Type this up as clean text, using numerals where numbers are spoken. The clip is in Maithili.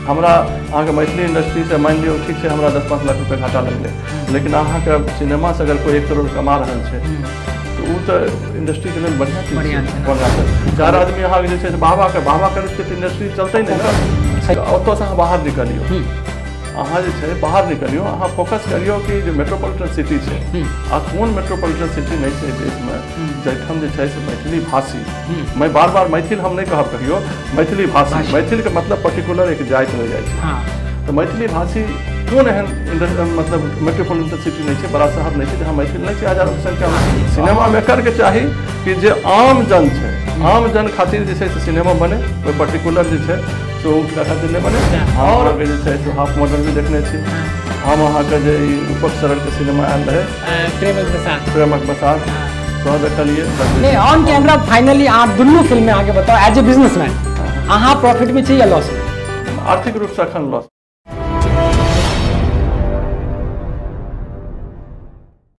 हमरा अहाँके मैथिली इंडस्ट्रीसँ मानि लियौ, ठीक छै, हमरा 10-5 लाख रुपया घाटा लगलै, लेकिन अहाँके सिनेमासँ अगर कोइ 1 करोड़ कमा रहल छै तऽ ओ तऽ इंडस्ट्रीके लेल बढ़िआँ चीज बढ़िआँ छै ने। बढ़िआँ छै। चारि आदमी अहाँके जे छै से वाह वाह कर वाह वाह करैत तऽ इंडस्ट्री चलतै नहि ने। ओतऽसँ अहाँ बाहर निकलियौ, अहाँ जे छै बाहर निकलियौ, अहाँ फोकस करियौ कि जे मेट्रोपॉलिटन सिटी छै आ कोन मेट्रोपॉलिटन सिटी नहि छै देशमे जाहिठाम जे छै से मैथिली भाषी, मैं बार बार मैथिल हम नहि कहब कहियो, मैथिली भाषी, मैथिलके मतलब पर्टिकुलर एक जाति हो जाइ छै। तऽ मैथिली भाषी कोन एहन मतलब मेट्रोपॉलिटन सिटी नहि छै, बड़ा शहर नहि छै जहाँ मैथिल नहि छै हजारोके संख्यामे? सिनेमा मेकरके चाही कि जे आम जन छै, आम जन खातिर जे छै से सिनेमा बने, कोइ पर्टिकुलर जे छै से ओकरा खातिर नहि बने। आओर जे छै से हाफ मर्डर भी देखने छी हम। अहाँके जे ई रूपक शरणके सिनेमा आयल रहै। प्रेमक बसात। प्रेमक बसात सेहो देखलियै। नहि, ऑन कैमरा फाइनली अहाँ दुनू फिल्म में अहाँके बताओ, एज ए बिजनेसमैन अहाँ प्रॉफिट में छी या लॉस में? आर्थिक रूपसँ एखन लॉस।